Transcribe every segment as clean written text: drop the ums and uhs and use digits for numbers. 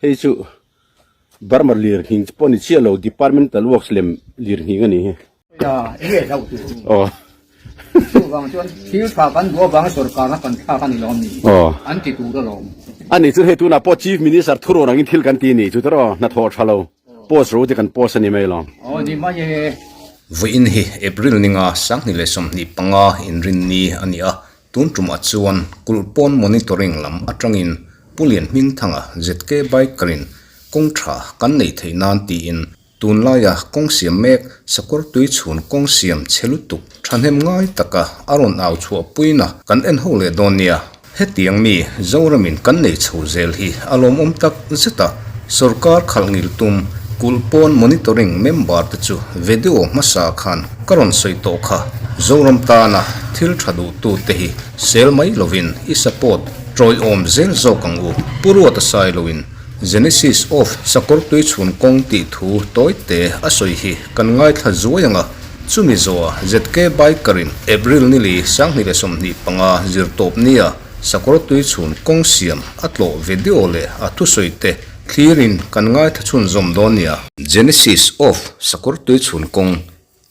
Hei chu Burma lirnghing pawh ni chiah lo departmental works lem lirnghing a ni hi. Enge hlauh tur? Aw. Chuvang chuan thil tha kan duh avanga sorkarna kan thlak a ni lawm ni? Aw. An ti tur alawm. A nih chu hei tunah pawh Chief Minister thurawn angin thil kan ti ni chu tawrh aw, hnathawh tha lo post ro te kan post a ni mai lawm. Aw ni mai e. Vawiin hi April ninga 2025 inrinni a ni a, Tun tumah chuan kulh pawn monitoring lam atangin Pu Lianhmingthanga ZK Biker-in kawng tha kan neih theih nan tiin tunlaia kawng siam mek sakawr tui chhun kawng siam chhe lutuk thahnem ngai taka a rawn au chhuah puina kan en ho leh dawn nia. Hetiang mi Zoramin kan nei chho zel hi a lawmawm tak zet a, sorkar khalh ngil tum kulh pawn monitoring member te chu video hmasa khan ka rawn sawi tawh kha. Zoram tana thil tha duhtu te hi sel mai lovin i support tawiawm zel zawk ang u. Pu Ruata Sailoin Genesis of Sakawrtui chhun kawng tih thu tawi te a sawi hi kan ngaithla zuai ang a, chumi zawha ZK Biker-in April nili 2025 zirtawp nia Sakawrtui chhun kawng siam a tlawh video leh a thusawi te thlirin kan ngaithla chhunzawm dawn nia. Genesis of Sakawrtui chhun kawng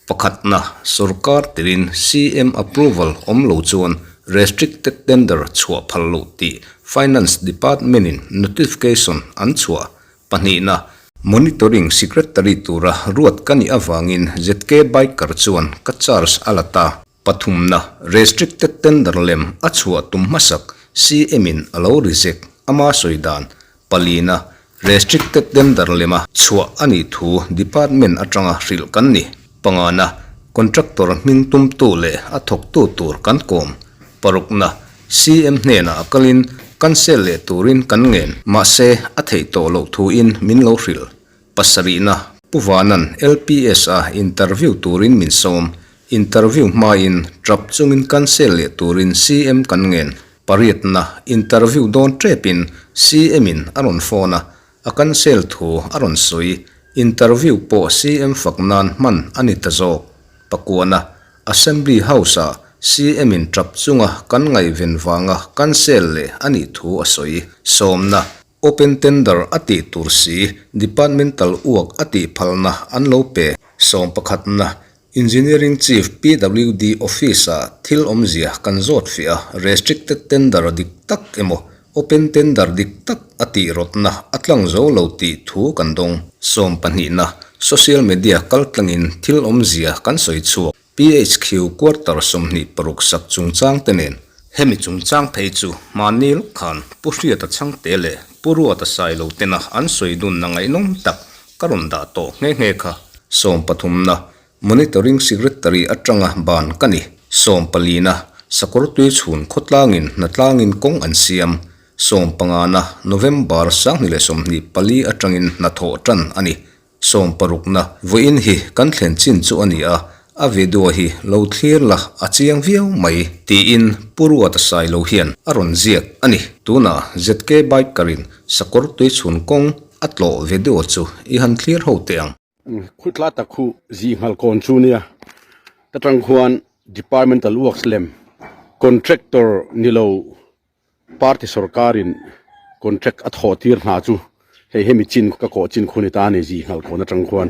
Pakhatna, Sorkar tirin CM approval awm lo chuan restricted tender chhuah phal loh tih Finance Department-in notification an chhuah. Pahnihna, Monitoring Secretary tura ruat ka nih avangin ZK Biker chuan ka charge a la ta. Pathumna, Restricted tender lem a chhuah tum hmasak CM-in a lo reject, ama sawi dan. Palina, Restricted tender lema chhuah a nih thu department atanga hrilh kan ni. Pangana, Contractor hming tumtu leh a thawktu tur kan kawm. Parukna, CM hnenah a kalin cancel leh turin kan ngen. Mahse, a theih tawh loh thuin min lo hrilh. Pasarihna, Pu Vanan LPS a interview turin min sawm. Interview hmain trap chungin cancel leh turin CM kan ngen. Pariatna, Interview dawn tepin CM in a rawn phone a, a cancel thu a rawn sawi. Interview pawh CM fak nan hman a ni ta zawk. Pakuana, Assembly House ah CM in tap chunga kan ngaihven vanga cancel leh a nih thu a sawi. Sawmna, Open tender a tih tur si, departmental work a tih phalna an lo pe. Sawmpakhatna, Engineering Chief PWD Office-ah thil awmzia kan zawt fiah a, restricted tender dik tak emaw open tender dik tak a tih rawtna a tlang zo lo tih thu kan dawng. Sawmpahnihna, Social media kaltlangin thil awmzia kan sawi chhuak. PHQ quarter 26 sak chungchang te nen. Hemi chungchang phei chu hmanni lawk khan Pu Hriata Chhangte leh Pu Ruata Sailo tena an sawi dunna ngaihnawm tak ka rawn dah tawh nghe nghe kha. Sawmpathumna, Monitoring Secretary atanga ban ka ni. Sawmpalina, Sakawrtui chhun khawtlangin hnatlangin kawng an siam. Sawmpangana, November 2024 atangin hnathawh tan a ni. Sawmparukna, Vawiin hi kan thlen chin chu a ni a, a video hi lo thlir la a chiang viau mai, tiin Pu Ruata Sailo hian a rawn ziak a ni. Tunah ZK Biker-in sakawr tui chhun kawng a tlawh video chu i han thlir ho teh ang. Khutla tak khu zih nghal kawn chu nia, ta tang khuan Departmental Works lem Contractor ni lo Party sorkarin contract a thawh tir hna chu hei hemi chin ka kawh chin khu ni ta a ni zih nghal kawn atang khuan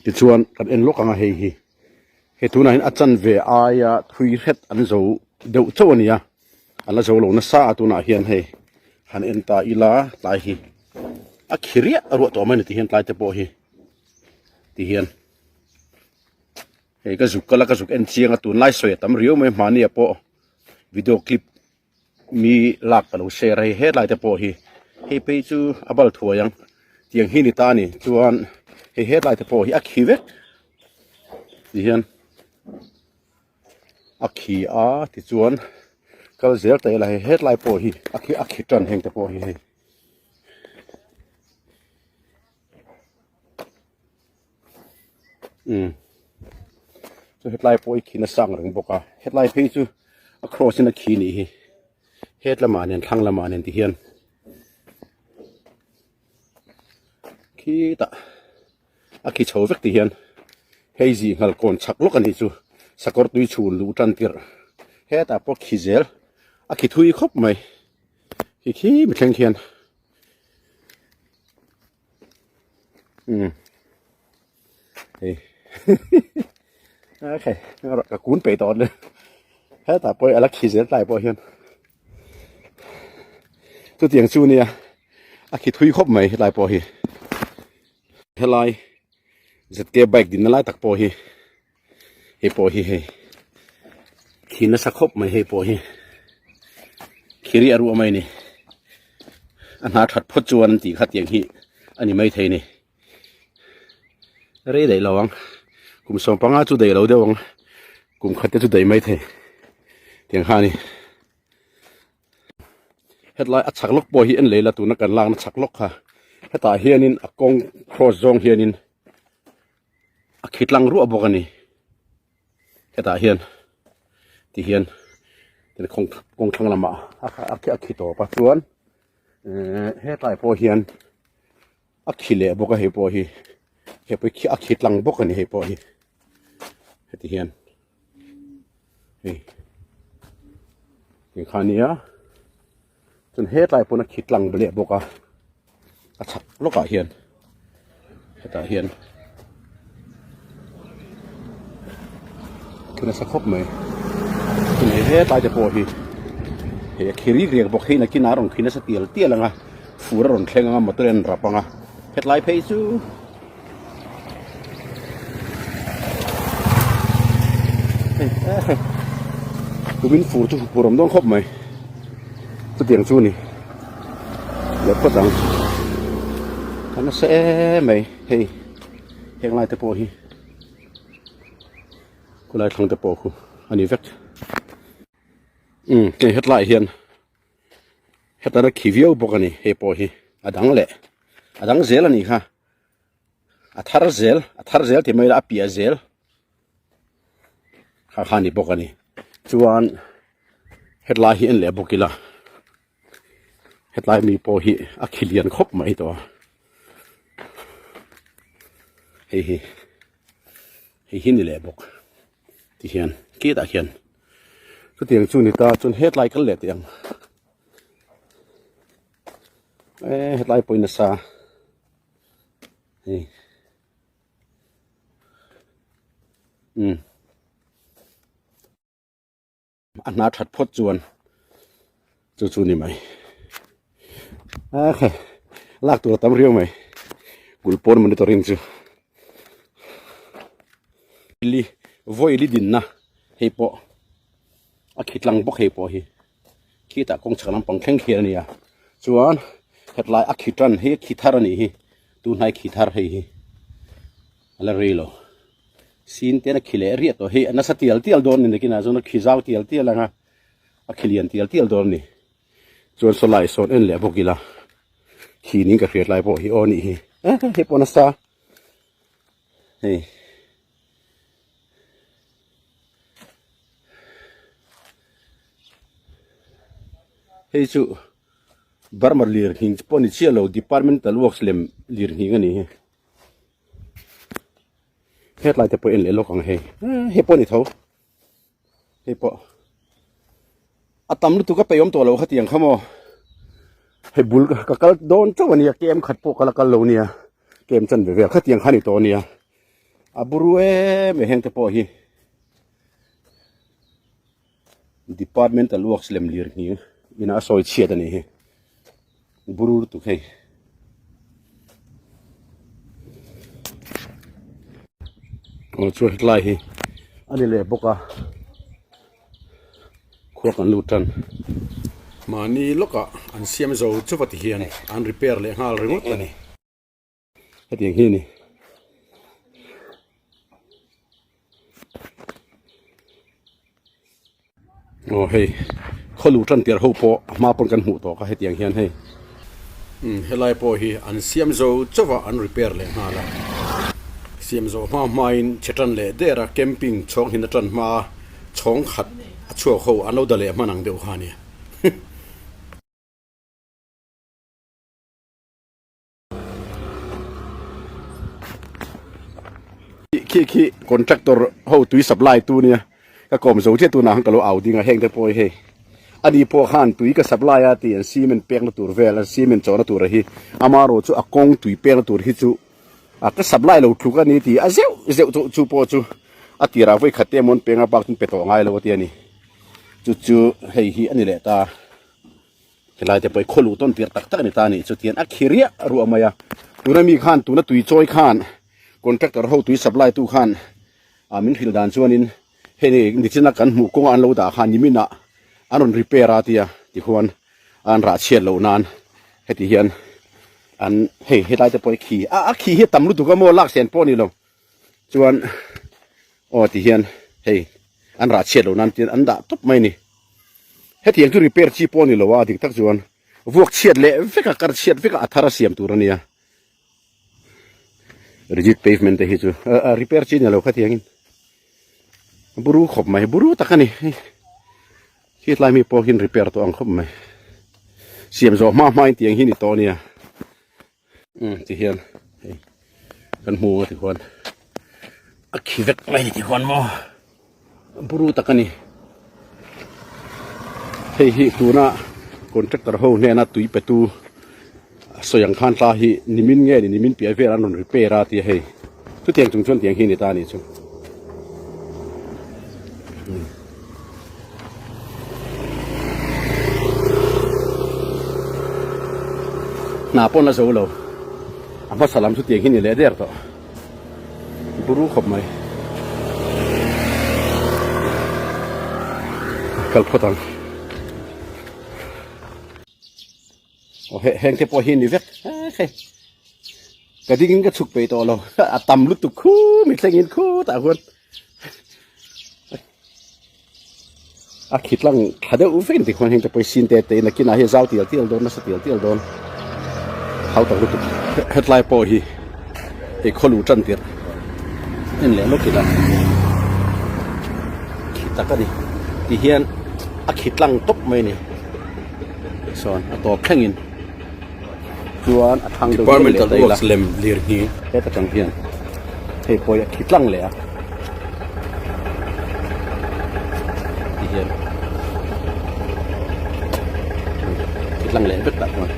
tichuan kan en lawk ang a hei hi hei tunah hian a chanve aia thui hret an zo deuh chauh a ni a an la zo lo nasa a tunah hian hei han en ta ila tlai hi a khi riah ruah tawh mai a ni ti hian tlai te pawh hi ti hian hei ka zuk kal a ka zuk en chiang a tunlai sawi a tam riau mai hmani ah pawh video clip mi lak ka lo share a hei hetlai te pawh hi hei phei chu a bal thuai ang tiang hi ni ta a ni chuan hei hetlai te pawh hi a khi vek ti hian a khi a tichuan kal zel ta ila hei hetlai pawh hi a khi a khi tan heng te pawh hi hei. Umm chu hetlai pawh i khi nasa ang reng bawk a hetlai phei chu a cross in a khi nih hi het lamah nen thlang lamah nen ti hian khitah a khi chho vek ti hian hei zih nghal kawn chhak lawk a nih chu sakawr tui chhun luh tan tirh hetah pawh khi zel a khi thui khawp mai khi khi mithleng khian. Umm hei okay ka kun peih tawh le hetah pawh a la khi zel tlai pawh hian chutiang chu nia a khi thui khawp mai helai pawh hi helai zk bike dinna lai tak pawh hi hei pawh hi hei khi nasa khawp mai hei pawh hi khi riah ruah mai a ni a hna that phawt chuan an tih kha tiang hi a ni maithei a ni rei daih lo ang kum 15 chu daih lo deuh ang kum khat te chu daih maithei tiang kha a ni hetlai a chhak lawk pawh hi en leh ila tuna kan lakna chhak lawk kha hetah hianin a kawng cross zawng hianin a khi tlang ruah bawk a ni hetah hian ti hian kawng thlang lamah a khi tawp a chuan ehh hetlai pawh hian a khi leh bawk a hei pawh hi hei pawh hi a khi tlang bawk a ni hei pawh hi heti hian hei kha nia chuan hetlai pawn a khi tlang leh bawk a a chhak lawkah hian hetah hian khi nasa khawp mai chuan hei hetlai te pawh hi hei a khi rik riak bawk hei nakinah a rawn khi nasa tial tial ang a fur a rawn thleng ang a motor in rap ang a hetlai phei chu Tumin fur chu fur awm dawn khawp mai chutiang chu a ni leh phawt ang a nasa em mai hei heng lai te pawh hi khulai thlang te pawh khu a ni vek umm hei hetlaiah hian hetana khi viau bawk a ni hei pawh hi a dang leh a dang zel a nih kha. A thar zel a thar zel tih mai ila a piah zel kha kha a ni bawk a ni chuan hetlai hi en leh bawk ila hetlai mi pawh hi a khi lian khawp mai tawh a hei hi hei hi ni leh bawk ti hian khitah khian chutiang chu ni ta chuan hetlai kal leh teh ang eh hetlai pawhin nasa. Hei umm a hna that phawt chuan chu chu ni mai a kha lak tur a tam riau mai kul pawn monitoring chu li vawi li dinna hei pawh a khi tlang bawk hei pawh hi. Khitah kawng chhak lampang thleng khi a ni a chuan hetlai a khi tan hi khi thar a nih hi tunhnai khi thar hei hi a la rei lo sin te a khi leh riah tawh hi a nasa tial tial dawn a ni nakinah chuan a khi zau tial tial ang a a khi lian tial tial dawn a ni chuan saw lai sawn en leh bawk ila khi ning ka hriat lai pawh hi aw a nih hi hei pawh nasa hei. Hei chu Burma lir nghing pawh a ni chiah lo departmental works lem lir nghing a ni hi hetlai te pawh en leh lawk ang hei hei pawh a ni tho hei pawh a tam lutuk a peihawm tawh loh khatiang kha maw hei bul ka kal dawn chauh a nia kem khat pawh ka la kal lo nia kem chan ve vel khatiang kha a ni tawh a nia a buru em em heng te pawh hi departmental works lem lir nghing ina a sawi chhiat a nih hi buru lutuk hei. Aw chuan hetlai hi a ni leh bawk a khua kan lut tan mahni lawkah an siam zo chuva ti hian an repair leh nghal ringawt a ni hetiang hi a ni. Aw hei khaw luh tan tirh ho pawh a hma pawn kan hmuh tawh kha hetiang hian hei umm helai pawh hi an siam zo chauh a an repair leh nghal a siam zawh hma hmain chhe tan leh der a camping chhawng hin atan hma chhawng khat a chhuak ho an lo da leh hman ang deuh kha a nia. Khi khi contractor ho tui supply tu nia ka kawm zo chiah tunah khan ka lo au ding a heng te pawh hi hei ani pawh khan tui ka supply a tih an cement pekna tur vel an cement chawhna tur a hi amaherawhchu a kawng tui pekna tur hi chu. A ka supply lo tluk a ni tih a zeuh zeuh chu chu pawh chu a tirah vawi khat te emaw an peng a bak chu an pe tawh ngai lo a ti a ni. Chu chu hei hi a ni leh ta. Helai te pawh hi khawluh tawn tir tak tak a ni ta a nih chu tihian a khi riah ruah mai a. Tuna mi khan tuna tui chawi khan contractor ho tui supply tu khan ah min hrilh dan chuanin hei ni nichina kan hmuh kawnga an lo dah khan niminah an rawn repair a tia tichuan an rah chhiat loh nan heti hian an hei helai te pawh hi khi a a khi hi a tam lutuk a maw lak sen pawh a ni lo chuan aw ti hian hei an rah chhiat loh nan tian an dah tawp mai a ni hetiang chu repair chi pawh a ni lo a dik tak chuan vuak chhiat leh vek a kar chhiat vek a a thar a siam tur a nia. Rigid pavement te hi chu a repair chi ni lo khatiangin buru khawp mai buru tak a ni hei khi tlai mi pawh hian repair tawh ang khawp mai siam zawh hma hma in tiang hi ni tawh a nia um ti hian hei kan hmu a ti khuan a khi vek mai ni ti khuan maw. Buru tak a ni. Hei hi tuna contractor ho hnena tui petu sawi ang khan tla hi nimin nge ni nimin piah vel an rawn repair a tia hei. Chutiang chung chuan tiang hi a ni ta a nih chu. Hna pawn la zo lo. A hmasa lam chu tiang hi ni leh der tawh. Buru khawp mai. Kal phawt ang. Aw he heng te pawh hi ni vek hei. Ka ding in ka chhuk peih tawh lo. A tam lutuk khu mi thleng in khu tah huan. A khi tlang thla deuh vek in tikhuan heng te pawh hi sin te te in a kinah hian zau tial tial dawn nasa tial tial dawn hau tak lutuk hetlai pawh hi hei khawlu tan tirh en leh lawk ila khi tak a ni ti hian a khi tlang tawp mai a ni sawn a tawp thleng in chuan a thang deuh hi en leh ta ila heta tang hian hei pawh hi a khi tlang leh a ti hian khi tlang leh vek tah chuan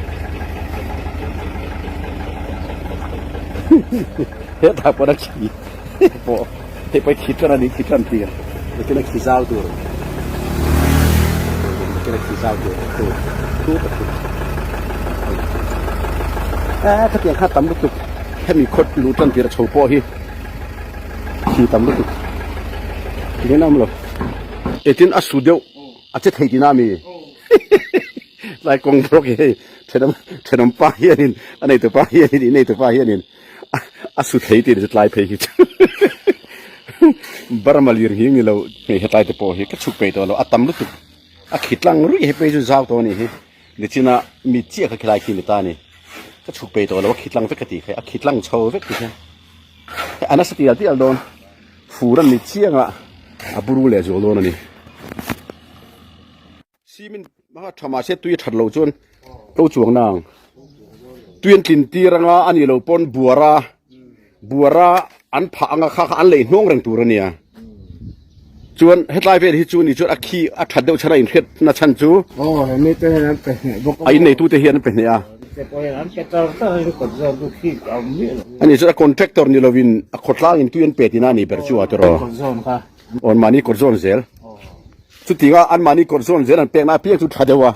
hetah pawh a khi pawh hei pawh hi khi tan a ni khi tan tir nakin a khi zau tur nakin a khi zau tur thu thu ta thu a khatiang kha tam lutuk hemi khawt luh tan tir a chho pawh hi Khi tam lutuk nen a awm lo. Etin a su deuh a che thei tina mi lai kawng bawk hi hei thenawm thenawm pa hianin a neitu pa hianin in neitu pa hianin a su thei tih chu tlai phei hi chu Burma lir nghing ni lo hei hetlai te pawh hi ka chhuk peih tawh lo a tam lutuk a khi tlang ruih he phei chu zau tawh a nih hi nichina mi chiah kha khilai khi ni ta a ni ka chhuk peih tawh lo a khi tlang vek ka tih kha a khi tlang chho vek ti hian. A nasa tial tial dawn fur an ni chiang a a buru leh zual dawn a ni. Cement hmanga tha mahse tui a that loh chuan to chuang nang tui an tlin tir anga a nih loh pawn buara buara an phah anga kha kha an lei hnawng reng tur a nia. Chuan hetlai vel hi chu ni chuan a khi a that deuh chhan a inhriat na chhan chu Aw he mi te hian an pe hneh bawk a inneitu te hian an pe hneh a. Te pawh hian an pe tar tar in kawt zawk chu khi a awm miah lo. Ani chuan a contractor ni lovin a khawtlang in tui an pe tina a ni ber chu a tiraw. Kawt zawn kha. Aw an mahni kawt zawn zel. Chutinga an mahni kawt zawn zel an pekna apiang chu tha deuh a.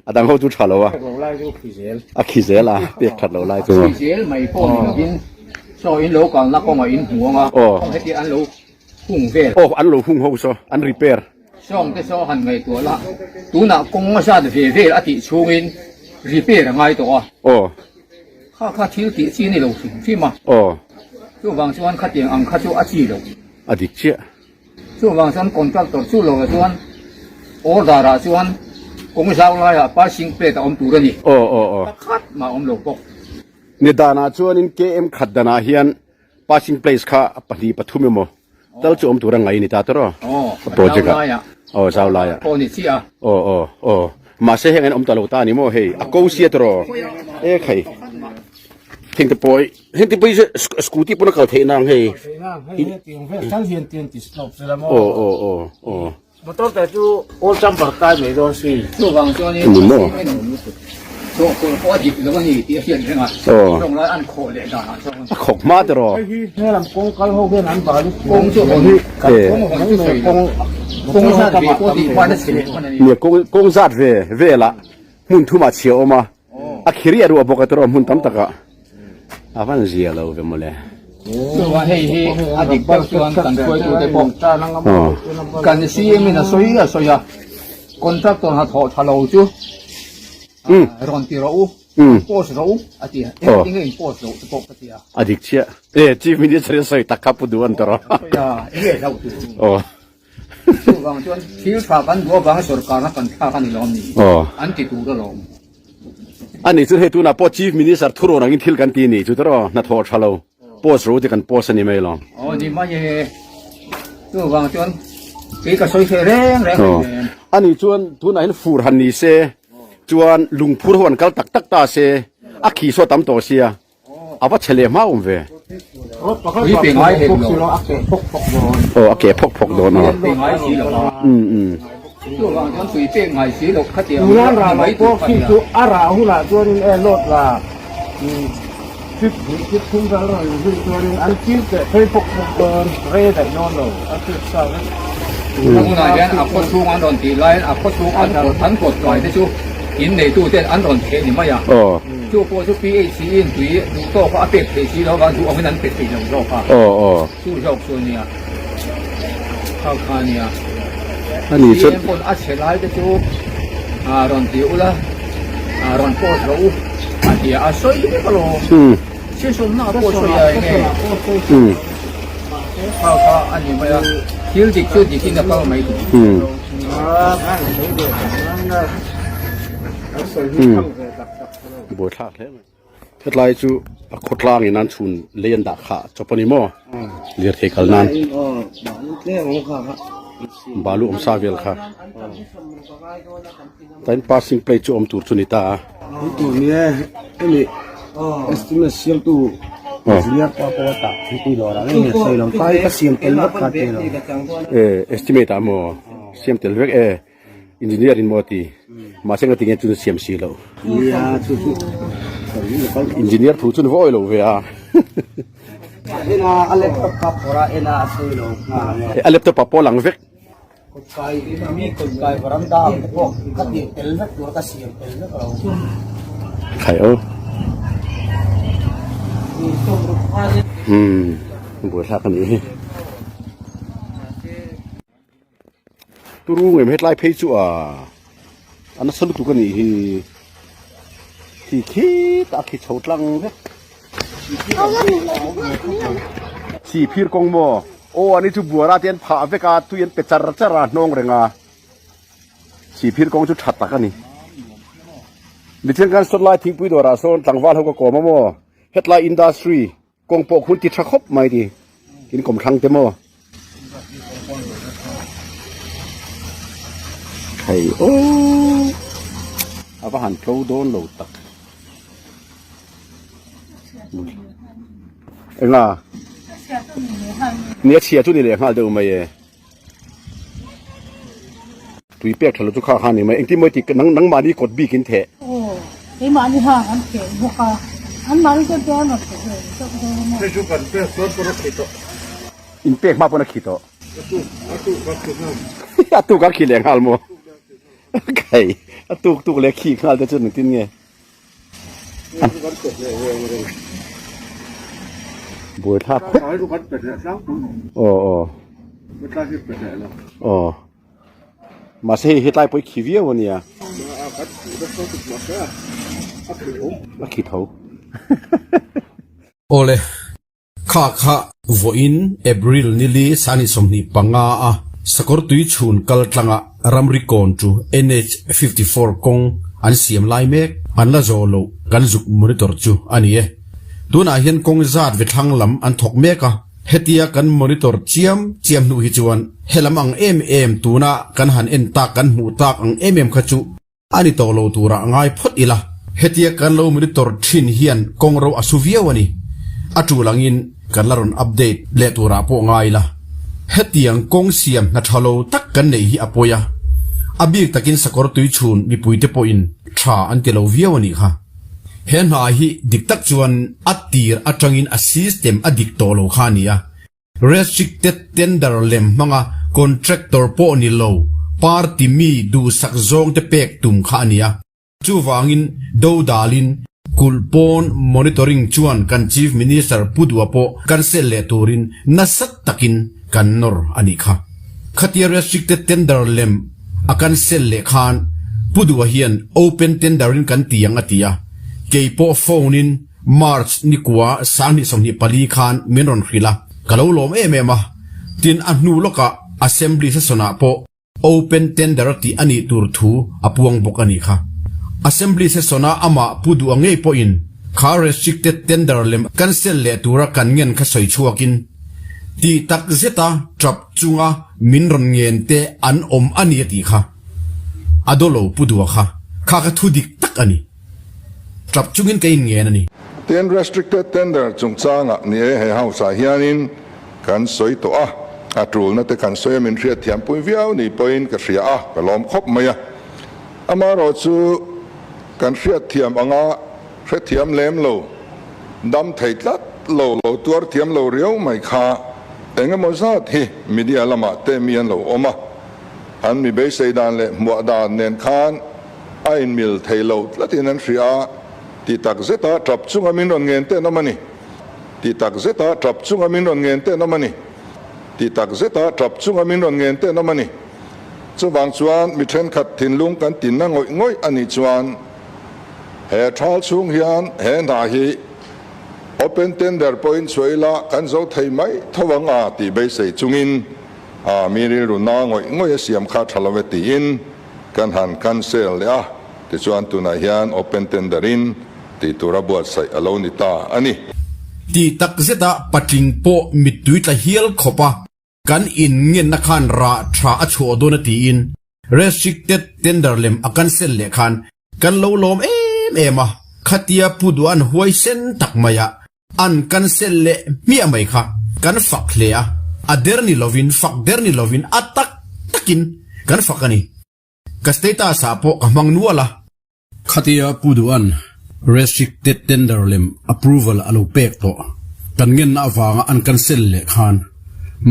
A dang ho chu tha lo a. Pek lo lai chu khi zel. A khi zel a, pek that lo lai chu. A khi zel mai pawh ni lovin saw in lo kalna kawngah in hmu ang a, kawng heti an lo hung vel. Aw an lo hung ho saw, an repair. Sawng te saw han ngaihtuah la, tunah kawng a zat ve vel a tih chhungin repair a ngai tawh a. Aw. Kha kha thil tih chi a ni lo hrim hrim a. Aw. Chuvang chuan khatiang ang kha chu a chi lo. A dik chiah. Chuvang chuan contractor chu lo chuan order ah chuan kawng zau laiah passing plate a awm tur a ni. Aw aw aw. Pakhat mah a awm lo bawk. Ni danah chuanin KM khat danah hian passing place kha pahnih pathum emaw tal chu awm tur a ngai a ni ta tawrh aw. Aw, Project zau ah. laiah. Aw, zau laiah. Pawh ni chiah a. Aw aw aw. Mahse heng an awm ta lo ta a ni maw hei a ko sia tawrh aw. E khai. Heng te pawh heng te pawh hi scooty pawn a kal theih nang hei. Theih nang hei he tiang vel tal hian tiang ti stop se la maw. Aw aw aw aw. Motor te chu all chamber kai mai dawn si. Chuvang chuan in Ni maw. Chaw kawl pawh a dik lo a ni tih a hriat reng a, rawng lai an khawh leh dan ah chuan. A khawk hma tiraw? Hei hi hmelam kawng kal ho hian an bal Kawng chu hawn kawng hawn chu sawi lo. Kawng zat ve pawh tih hman a chhe leh hman a ni. Nia kawng kawng zat ve velah hmun thumah chhia a awm a, a khiri a ruah bawk a tiraw hmun tam takah. A van zia lo ve mawle. Chuan hei hi a dik deuh chuan kan hruaitute pawh kan CM in a sawi a sawi a, contractor hnathawh tha lo chu rawn ti rawh u, post rawh u a ti a, engtin nge in post loh te pawh ka ti a. A dik chiah. E Chief Minister in a sawi tak kha pu duh an ti rawh. A sawi a, enge hlauh tur chu. Chuvang chuan thil tha kan duh avanga sorkarna kan thlak a ni lawm ni? An ti tur alawm. A nih chu hei tunah pawh Chief Minister thurawn angin thil kan ti ni chu tawh hnathawh tha lo post ro te kan post a ni mai lawm. Aw ni mai e. Chuvang chuan kei ka sawi hreh reng reng reng reng. A nih chuan tunah hian fur han ni se chuan lungphur ho an kal tak tak ta se a khi saw tam tawh sia. A va chhe leh hma awm ve. Ui pe ngai hek lo. Aw a ke phawk phawk dawn aw. Pe ngai si lo a. Um um. Chuvang chuan tui pek ngai si lo khatiang Tunan rah lo pawh khi chu a rah hunah chuanin e lawt la trip hnih trip thum vel rawn in zui chuanin an chil teh phei phawk phawk dawn rei daih dawn lo a trip sa vek. Tuna hunah hian a khaw chhung an rawn tih laiin a khaw chhung an an kawt kai te chu in neitu ten an rawn theh ni mai a. Chu pawh chu PHC in tui duh tawk a pek theih si lo avang duh angin an pe thei lo zawk a. Chu zawk chu a nia. Kha kha a nia. CM pawn a chhe lai te chu rawn ti ula, rawn post rawh u a ti a, a sawi vek alawm. Session na pawh sawi a enge. Kha kha a ni mai a. Thil dik chu dikin a kal mai tur. Buaithlak hle mai. Hetlai chu a khawtlang in an chhun lei an dah kha chawp a ni maw? Lirthei kal nan. Balu awm sa vel kha. Tain passing plate chu awm tur chu ni ta a. Awm tur ni e, hemi estimate siam tu engineer pa pawh a tah thingpui dawrah ngei nge sawi lo, kai ka siam tel vek kha ti lo. E estimate ah maw siam tel vek e. Engineer in maw ti mahse nga tinge chun siam si lo. Nia chu chu Engineer thu chun vawi lo ve a. Ena a laptop ka phawrh a ena a sawi lo nghal ang e. A laptop ah pawh lang vek. Kawtkai mi kawtkai varanda ang te pawh ka tih tel vek tur ka siam tel vek lo. Khai o. Hmm buaithlak a nih hi. Turu ngei hetlai phei chu a a nasa lutuk a nih hi khi khi tah khi chho tlang vek chhi phir kawng maw aw ani chu buara te an phah vek a tui an pe char char a hnawng reng a chhi phir kawng chu tha tak a ni mithian kan sawt lai thingpui dawrah sawn tlangval ho ka kawm a maw hetlai industry Kawng pawh khun ti tha khawp mai ti in kawm thlang te maw. Hei aw a va han tlo dawn lo tak. Enga nia chhia chu ni leh nghal deuh mai e. Tui pek tha lo chu kha kha ni mai engtin mawi ti nang nangmahni kawt bik in theh. Aw keimahni hang an theh bawk a anmahni chuan chuan an rawn theh ve deuh dawn a. Hei chu kan pek chuan pawn a khi tawh. In pek hma pawn a khi tawh. A tuk a tuk a khi nghal. A tuk a khi leh nghal maw. Kai a tuk tuk leh khi nghal te chu engtin nge. Buaithlak khawp. Aw aw. Aw. Mahse hei hetlai pawh hi khi viau ania. A khi tho. Awle. Kha kha vawiin April nili sani 25 a sakawr tui chhun kal tlanga ramri kawn chu NH 54 kawng an siam lai mek an la zawh loh kan zuk monitor chu a ni e. Tunah hian kawng zat ve thlang lam an thawk mek a, hetia kan monitor chiam chiam hnu hi chuan helam ang em em tuna kan han en tak kan hmuh tak ang em em kha chu A ni tawh lo turah ngai phawt ila, hetia kan lo monitor thin hian kawng ro a su viau a ni. A tul angin kan la rawn update leh turah pawh ngai ila. Hetiang kawng siam hna tha lo tak kan neih hi a pawi a. A bik takin sakawr tui chhun mipuite pawhin tha an ti lo viau a nih kha. He hna hi dik tak chuan a tir atangin a system a dik tawh lo kha a ni a. Restricted tender lem hmanga contractor pawh ni lo party mi duhsak zawngte pek tum kha a ni a. Chuvangin dodalin kulh pawn monitoring chuan kan Chief Minister Pu Dua pawh cancel leh turin nasa takin kan nawr a nih kha. Khatia restricted tender lem a cancel leh khan Pu Dua hian open tender in kan ti ang a ti a, kei pawh phone in March nikua 2024 khan min rawn hrilh a, ka lo lawm em em a, tin a hnu lawkah Assembly session ah pawh Open tender tih a nih tur thu a puang bawk a nih kha. Assembly session-a amah Pu Duha ngei pawhin kha restricted tender lem cancel leh tura kan ngen kha sawi chhuakin tih tak zeta tap chunga min rawn ngen te an awm a ni a tih kha. A daw lo Pu Duha kha. Kha kha thu dik tak a ni. Tap chungin ka inngen a ni. Tin, restricted tender chungchangah ni e he house-ah hianin kan sawi tawh a, a tulna te kan sawi a, min hriatthiampui viau ni pawhin ka hria a, ka lawm khawp mai a. Amaherawhchu kan hriatthiam anga hrethiam lem lo, dam thei tlat lo, lo tuar thiam lo riau mai kha engemaw zat hi media lamah te mi an lo awm a, an mi beisei dan leh hmuah dan nen khan A inmil thei lo tlatin an hria a, ti tak zeta tap chunga min rawn ngen te an awm a ni. Ti tak zeta tap chunga min rawn ngen te an awm a ni. Ti tak zeta tap chunga min rawn ngen te an awm a ni. Chuvang chuan mi thenkhat thinlung kan tinna ngawih ngawih a nih chuan he thal chhung hian he hna hi open tender pawhin chhuah ila kan zo thei mai tho ang a tih beisei chungin a mi rilru na ngawih ngawih a siam kha tha lo e tiin Kan han cancel leh a, tichuan tunah hian open tender in tih tura buatsaih a lo ni ta a ni. Tih tak zeta patling pawh mittui tla hial khawp a, kan inngenna khan rah tha a chhuah dawn a tiin restricted tender lem a cancel leh khan kan lo lawm em em a, khatia Pu Duan huaisen tak maia An cancel leh hmiah mai kha kan fak hle a, a der ni lovin fak der ni lovin a tak takin kan fak a ni. Ka status ah pawh ka hmang nual a. Khatia Pu Duhan restricted tender lem approval a lo pek tawh kan ngenna avanga an cancel leh khan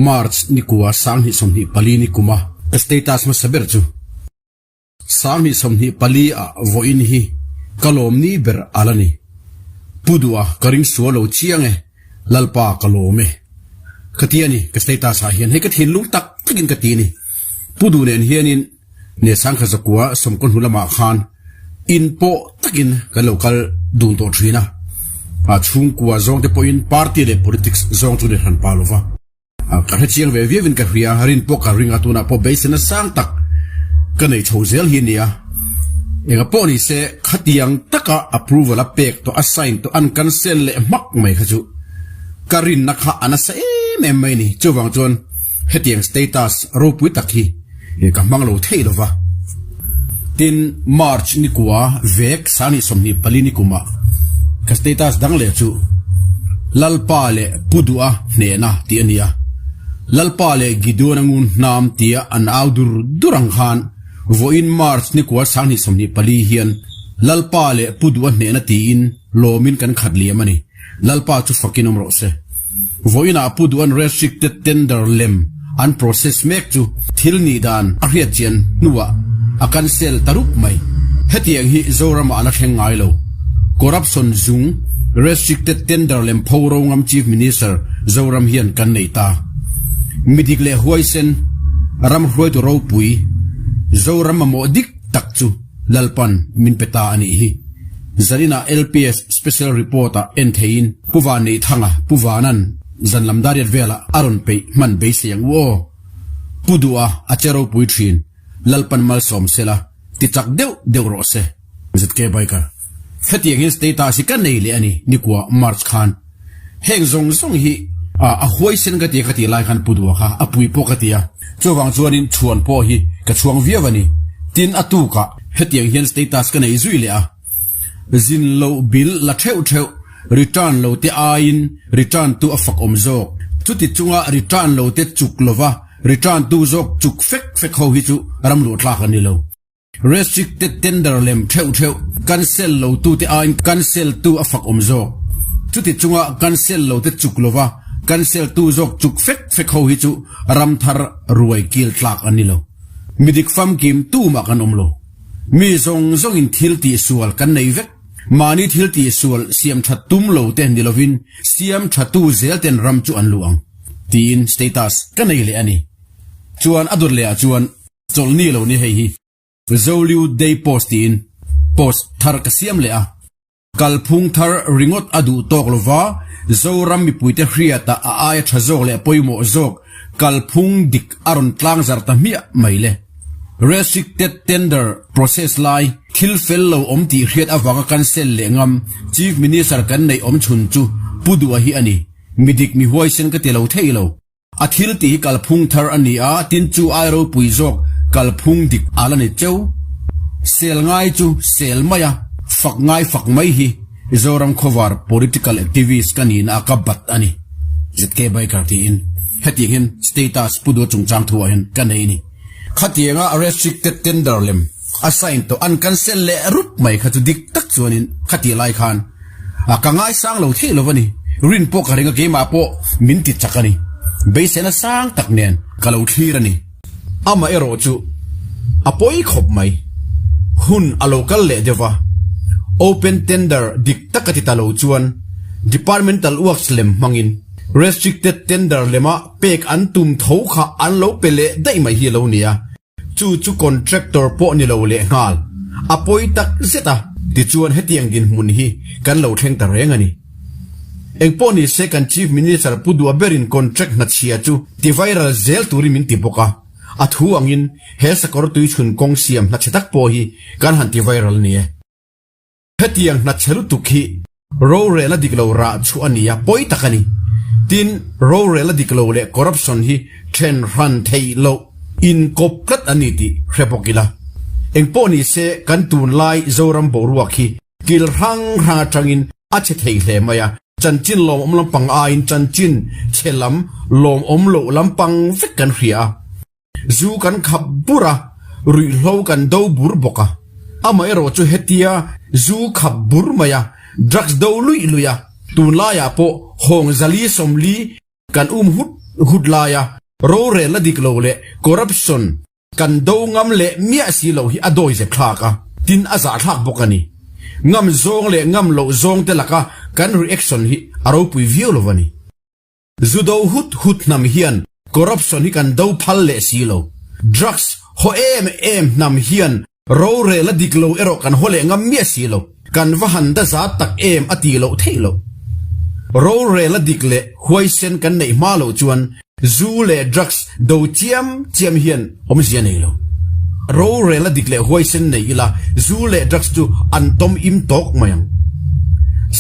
March nikua 2024 ni kuma ka status hmasa ber chu 2024 ah vawiin hi ka lawm ni ber a la ni. Pu Duha ka ring sual lo chiang e, Lalpa ka lawm e. Ka ti a ni, ka status ah hian hei ka thinlung tak takin ka ti a ni. Pu Duh nen hianin ne sangkhat zakua sawmkaw hnu lamah khan in pawh takin kan lo kal dun tawh thin a, a chhungkua zawngte pawhin party leh politics zawng chu ni hran pah lova. Ka hre chiang ve viau in ka hria, rin pawh ka ring a, tunah pawh beiseina sang tak ka nei chho zel hi a nia. Enga pawh ni se khatiang taka approval a pek tawh, a sign tawh, an cancel leh hmak mai kha chu ka rinna kha a nasa em em mai a ni. Chuvang chuan hetiang status ropui tak hi ka hmang lo thei lo va. Tin, March nikua vek 2024 nikumah ka status dang leh chu Lalpa leh Pu Duha hnehna tih a ni a. Lalpa leh Gideon a ngun hnam tia an au dur dur ang khan vawiin March nikua 2024 hian Lalpa leh Pu Duha hnehna tiin lawmin kan khat liam a ni. Lalpa chu fakin awm rawh se. Vawiinah Pu Duhan restricted tender lem an process mek chu thil nih dan a hriat chian hnuah a cancel ta rup mai. Hetiang hi Zoramah a la thleng ngai lo. Corruption zung restricted tender lem pho ro ngam Chief Minister Zoram hian kan nei ta. Midik leh huaisen, ram hruaitu ropui, Zoram mamawh dik tak chu Lalpan min pe ta a nih hi. Zaninah LPS Special Report ah en theiin Pu Vanneihthanga, Pu Vanan zan lam dariat velah a rawn peih hman beisei ang u aw. Pu Duha a che ropui thin, Lalpan malsawm sela, ti chak deuh deuh rawh se. ZK Biker. Hetiang hian status hi ka nei leh a ni, nikua March khan. Heng zawng zawng hi a huaisen ka ti a ka tih lai khan Pu Dua kha a pui pawh ka ti a, chuvang chuanin chhuan pawh hi ka chhuang viau a ni. Tin, a tukah hetiang hian status ka nei zui leh a, zin loh bill la theuh theuh, return lo te aiin return tu a fak awm zawk. Chuti chunga return lo te chuk lova. Return tu zawk chuk fek fek ho hi chu ram luah tlak an ni lo. Restricted tender lem theuh theuh cancel lo tute aiin cancel tu a fak awm zawk. Chuti chunga cancel lo te chuk lova cancel tu zawk chuk fek fek ho hi chu ram thar ruai kil tlak an ni lo. Midik famkim tumah kan awm lo. Mi zawng zawngin thil tihsual kan nei vek. Mahni thil tihsual siam that tum lo te ni lovin siam tha tu zel ten ram chu an luh ang tiin status ka nei leh a ni. Chuan a dawt leh ah chuan chawlhni lo ni hei hi Zoliu Day Post tiin post thar ka siam leh a. Kalphung thar ringawt a duh tawk lova Zoram mipuite hriata a aia tha zawk leh pawimawh zawk kalphung dik a rawn tlang zar ta hmiah mai le. Restricted tender process lai thil fel lo awm tih hriat avanga cancel leh ngam Chief Minister kan neih awm chhun chu Pu Duha hi a ni. Mi dik mi huaisen ka ti lo thei lo. A thil tih hi kalphung thar a ni a, tin chu ai ropui zawk kalphung dik a la ni cheu. Sel ngai chu sel mai a, fak ngai fak mai hi Zoram khawvar political activist ka nihna a ka bat a ni. ZK Biker tiin hetiang hian status pu duh chungchang thu ah hian ka nei a ni. Khatianga restricted tender lem a sign tawh an cancel leh rup mai kha chu dik tak chuanin khatih lai khan a ka ngaisang lo theih lo a ni. Rin pawh ka ring a keimah pawh min ti chak a ni. Beiseina sang tak nen ka lo thlir a ni. Amah erawh chu a pawi khawp mai. Hun a lo kal leh deuh va, open tender dik tak a ti ta lo chuan departmental works lem hmangin restricted tender lema pek an tum tho kha an lo pe leh daih mai hi a lo ni a, chu chu contractor pawh ni lo leh nghal a pawi tak zet a, tichuan hetiang dinhmun hi kan lo thleng ta reng a ni. Engpawh ni se kan Chief Minister Pu Duha berin contract hnachhia chu ti viral zel turin min ti bawk a, a thu angin he sakawr tuichhun kawng siam hnachhe tak pawh hi kan han ti viral ni e. Hetiang hnachhe lutuk hi rorel a dik lo rah chu a ni a, pawi tak a ni. Tin, rorel a dik lo leh corruption hi then hran theih loh inkawp tlat a ni tih hre bawk ila. Engpawh ni se kan tunlai Zoram boruak hi kil hrang hrang atangin a che thei hle mai a, chanchin lawmawm lampang aiin chanchin chhe lam lawmawm loh lampang vek kan hria a. Zu kan khap bur a, ruihhlo kan do bur bawk a. Amaherawh chu hetia zu khap bur mai a, drugs do luih luih a, tunlaiah pawh hawng zali sawmli kan um hut hut laia rorelna dik lo leh corruption kan do ngam leh miah si lo hi a dawi zep thlak a, tin a zahthlak bawk a ni. Ngam zawng leh ngam loh zawng te laka kan reaction hi a ropui viau lo a ni. Zu do hut hut hnam hian corruption hi kan do phal leh si lo. Drugs haw em em hnam hian rorel a dik lo erawh kan haw leh ngam miah si lo. Kan va han da zat tak em a tih loh theih loh. Rorel a dik leh huaisen kan neih hma loh chuan zu leh drugs do chiam chiam hian awmzia nei lo. Rorel a dik leh huaisen nei ila zu leh drugs chu an tawm im tawk mai ang.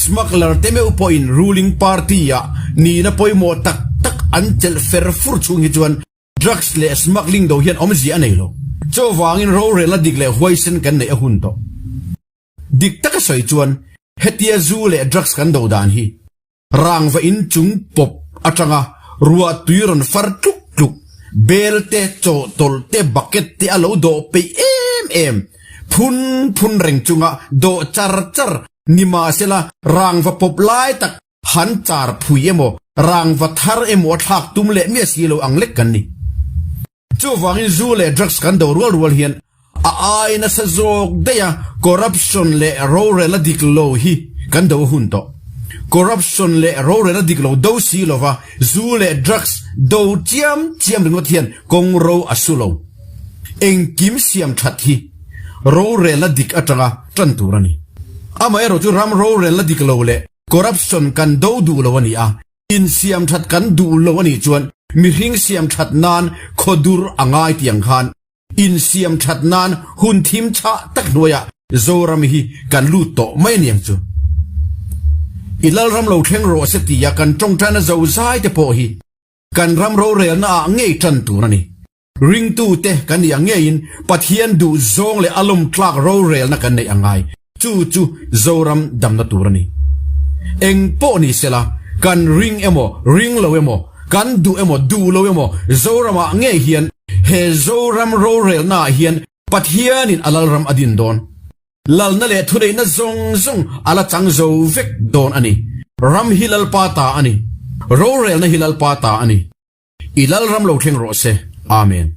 Smuggler te meuh pawhin ruling party ah nihna pawimawh tak tak an chelh fer fur chhung hi chuan drugs leh smuggling do hian awmzia a nei lo. Chuvangin rorel a dik leh huaisen kan neih a hun tawh. Dik taka sawi chuan hetia zu leh drugs kan do dan hi Rangva in chung pawp atanga ruah tui rawn far tluk tluk, bel te, chawhtawlh te, bucket te a lo dawh peih em em, phun phun reng chunga dawh char char nimahsela rangva pawp lai tak han char phui emaw rangva thar emaw a thlak tum leh miah si lo ang lek kan ni. Chuvangin zu leh drugs kan do rual rual hian a ai nasa zawk daih a, corruption leh rorel a dik lo hi kan do a hun tawh. Corruption leh rorel a dik lo do si lova zu leh drugs do chiam chiam ringawt hian kawng ro a su lo. Engkim siam that hi rorel a dik atanga tan tur a ni. Amaherawhchu chu ram rorel a dik lo leh corruption kan do duh lo a ni a, Insiam that kan duh lo a nih chuan mihring siam that nan khawdur a ngai tih ang khan insiam that nan hun thim chhah tak hnuaiah Zoram hi kan lut tawh mai a niang chu. I Lalram lo thleng rawh se tia kan tawngtaina zozai te pawh hi kan ram rorelna ah ngei tan tur a ni. Ringtute kan nih ang ngeiin Pathian duh zawng leh a lawmtlak rorelna kan neih a ngai. Chu chu Zoram damna tur a ni. Eng pawh ni sela, kan ring emaw, ring lo emaw, Kan duh emaw duh lo emaw Zoramah ngei hian he Zoram rorelnaah hian Pathianin a Lalram a din dawn. Lalna leh thuneihna zawng zawng a la chang zo vek dawn a ni. Ram hi Lalpa ta a ni. Rorelna hi Lalpa ta a ni. I Lalram lo thleng rawh se. Amen.